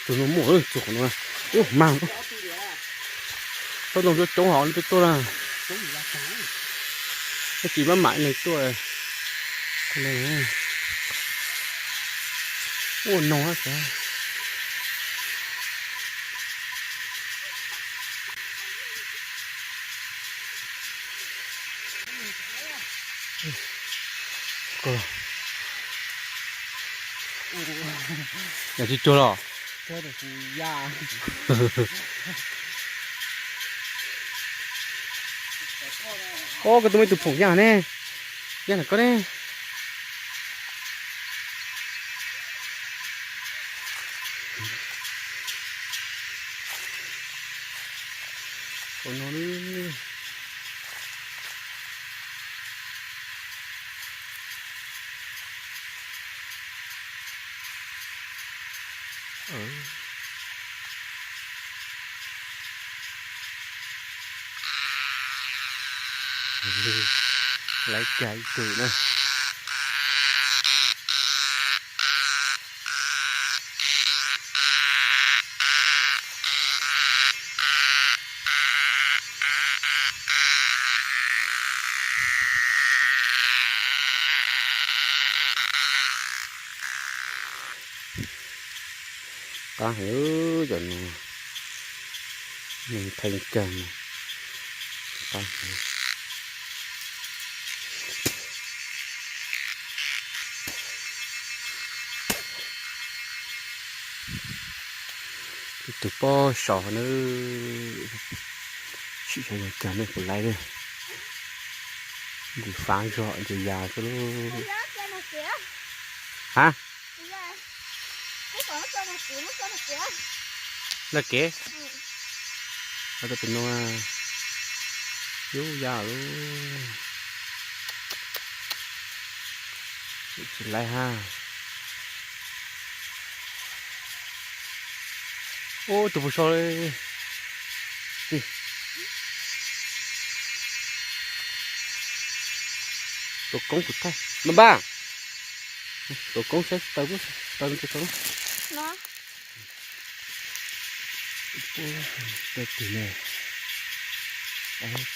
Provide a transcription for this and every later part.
Tus no muaj txog qhov no. Ub, mag. Tsob ntoo coob coob hov peb tuaj na. Tab sis maj mam li tuaj. Ua noog. Yog tsis cuag los? Ob, koj tuaj muaj ib tug phoom yaj ne. Yaj ntawm koj ne. Ua no. Laiv cag ib tug na. Qab heev cov no, neeg theej kawg no. Qab heev. Ib tug pob saud na, sim saib yog cag nej puas laiv li. Ntsis fav zog ntsis yas xwb lauj. Ha? Laj kev. Tus no yub yas lauj. Tsis laiv ha. Ub, tus puas so li. Tus koob kuv thaij npaj npaj. Tus koob saib taw, taw tus koob. Tus ne,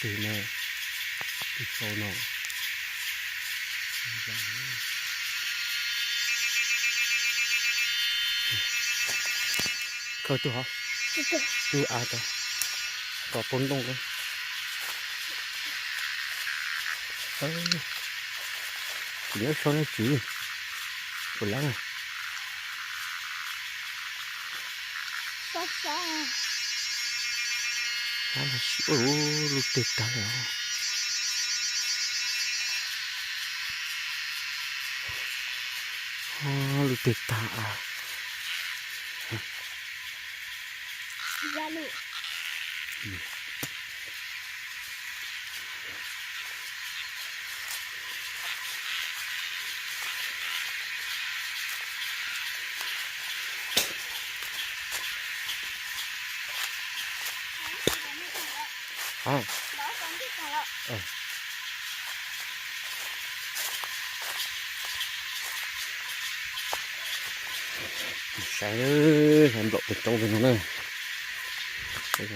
tus ne, tus sau no. Khaws tus hov, tus av tod, tos poob ntoo. Kuv nyob sau no tsis puas laiv. Lub teg tag lawm. Lub teg tag. Saib, saib nplaum pes roob pes no na. Coj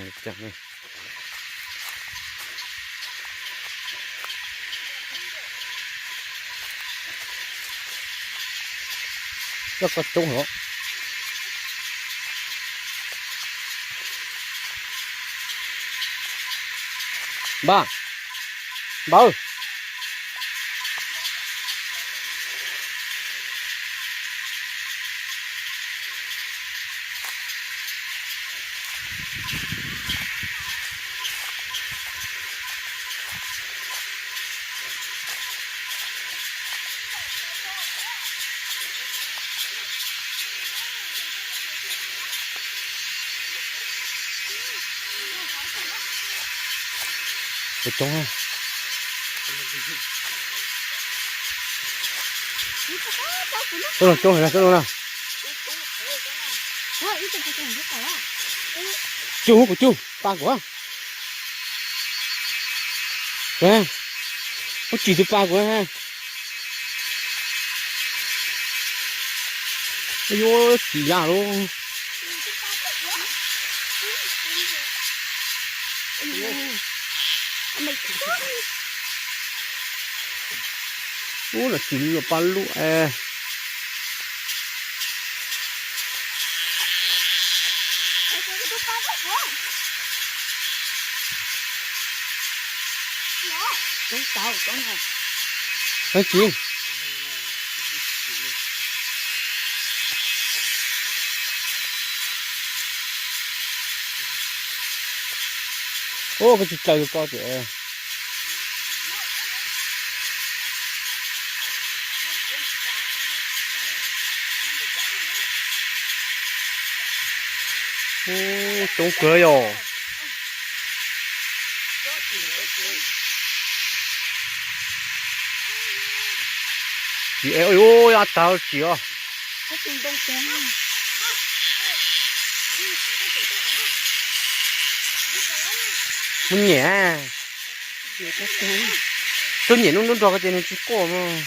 koj coob heev. Npawg, npawg. Coob, coob los coob heev na, coob no na. Cug, kuv cug, pa kuv. Muab tsim tus pa kuv. Yuav tsim yam lauj. Ub, no tsis li los pab lub es. Tsis. Ub, koj tsis tsaws ko tias. Ub, coob kawg yom. Tsis, ua tag tsis os. Muab nyem. Tuaj nyem nub nrog ko ces nws tsis quaj mas.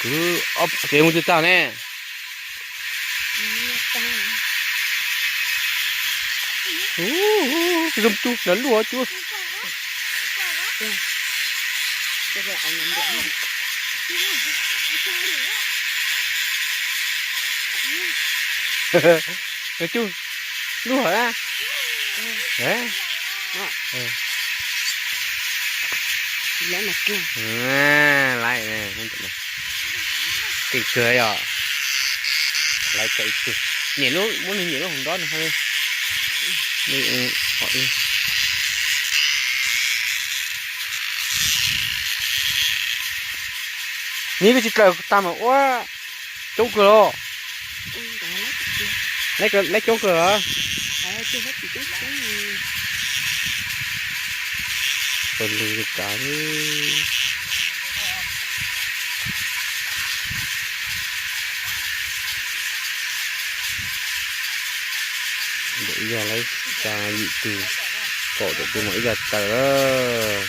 Kwv, kev mus twg tag ne? Zoo cub, lawv luaj cub. Cub, luaj hov. Laiv, keej kawg yom. Laiv tau ib tug. Nyem lub, muab nws nyem lub hauv nrob no. Nws koj tsis tlaws tag mas ua coob kawg los. Laiv coob kawg los. Pawg lug li kav li. Ntawm ib yog lawv tsa yim tus, kaum tawm tus mas ib yog tawm lawm.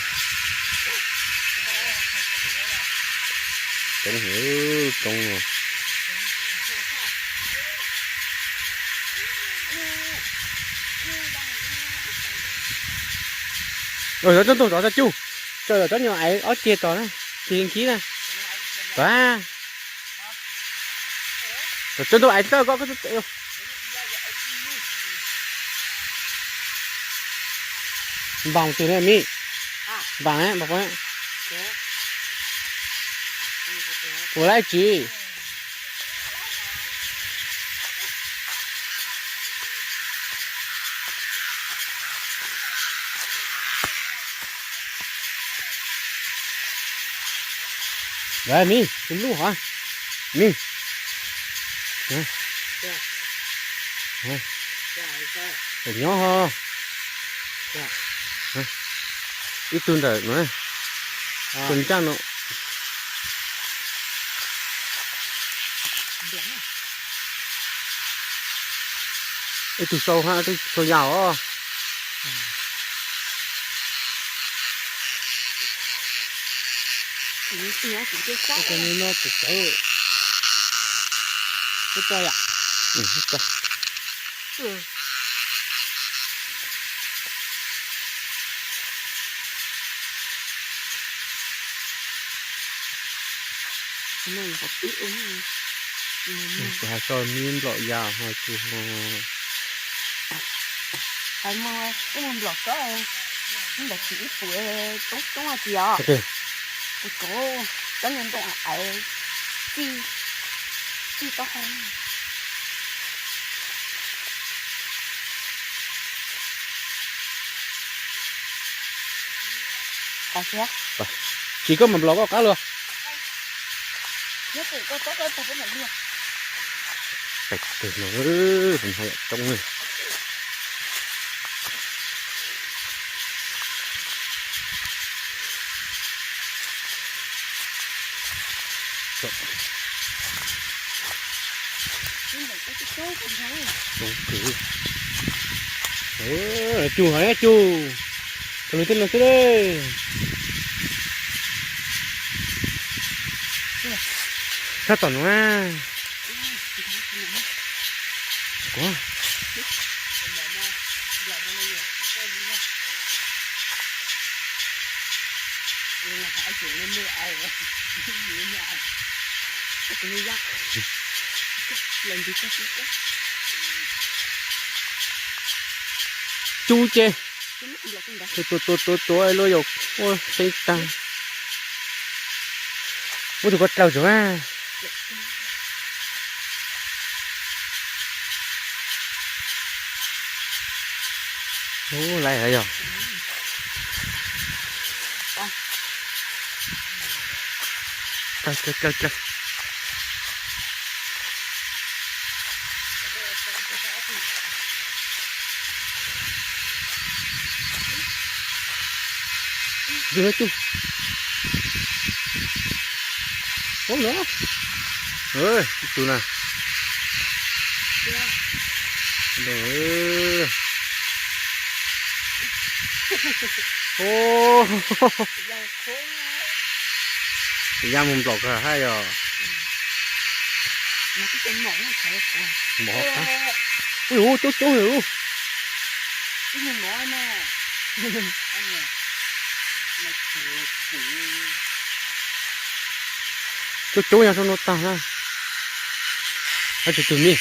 Coob heev, coob no. Cov tsob ntoo tod tso cug, tso cov nyuag aiv ob ceg tod na, ceg nkhib na. Tod, cov tsob ntoo aiv tawj ko. Npaum twg ne Mim? Npaum, ua laib tsis? Mim, tus lub hov. Mim. Nyob ho. Ib tug ntawm no, tus ncaj no. Ib tug sau ha, ib tug sau yau os. Kuv has so mib nplom yas ho tus ho. Hais mus, wb mus nplom tsob, ntawm tsis ib puas toob toob tias, tus kauv, tsob nyuag ntoo aiv, txij, txij taub hau. Tsis koj mam nplom koj qab los. Pais teg no, hais yam coob li. Cug, cug, cug. Lub tej no xwb lawm. Sab tom no. Cub ces. Tuav tuav tuav tuav luaj yog ua xeeb tag. Muab tus ko dlaws tso mas. Ub, laiv lawm yog. Dlaws, dlaws, dlaws, dlaws. Ub, no. Ib tug na. Ub, ya mus nplaum kawg haj yog. Ub, coob coob li. Coob coob yog sab no tag na. Hab tsis tug me.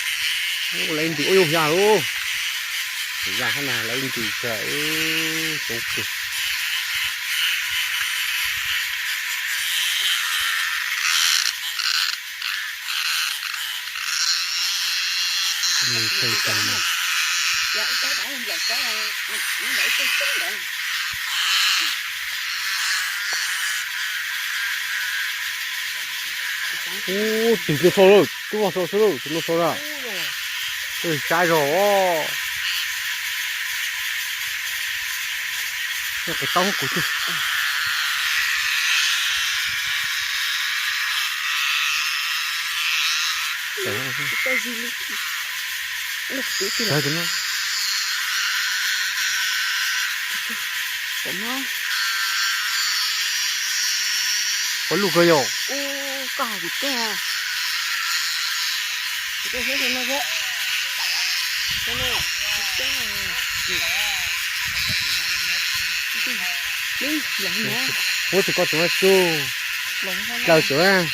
Laiv ntws ua yug ya lub. Tus ya hab na laiv ntws kawg, coob kawg. Ub, tus no so lawm, tub vag so xwb lawm, tus no so na. Saib zog os. Qis taub kuv twg. Ua luj kawg yog. Muab tus ko tsuav tsuj. Dlaws tsuav.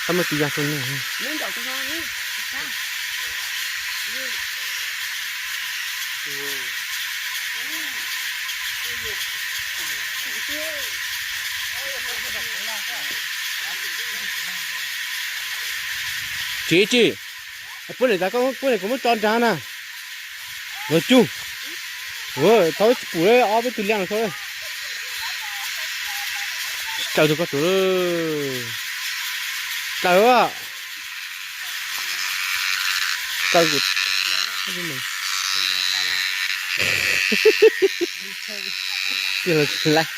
Tab muab tus ya tsuag no. Tsis tsis, puab niam tas koj puab niam kuv muab tso nrag na. Los cug. Thaub tsis pum ob peb tug liaj no. Dlaws tug ko tsuav. Dlaws. Dlaws kuv. Tij laug tsis laiv.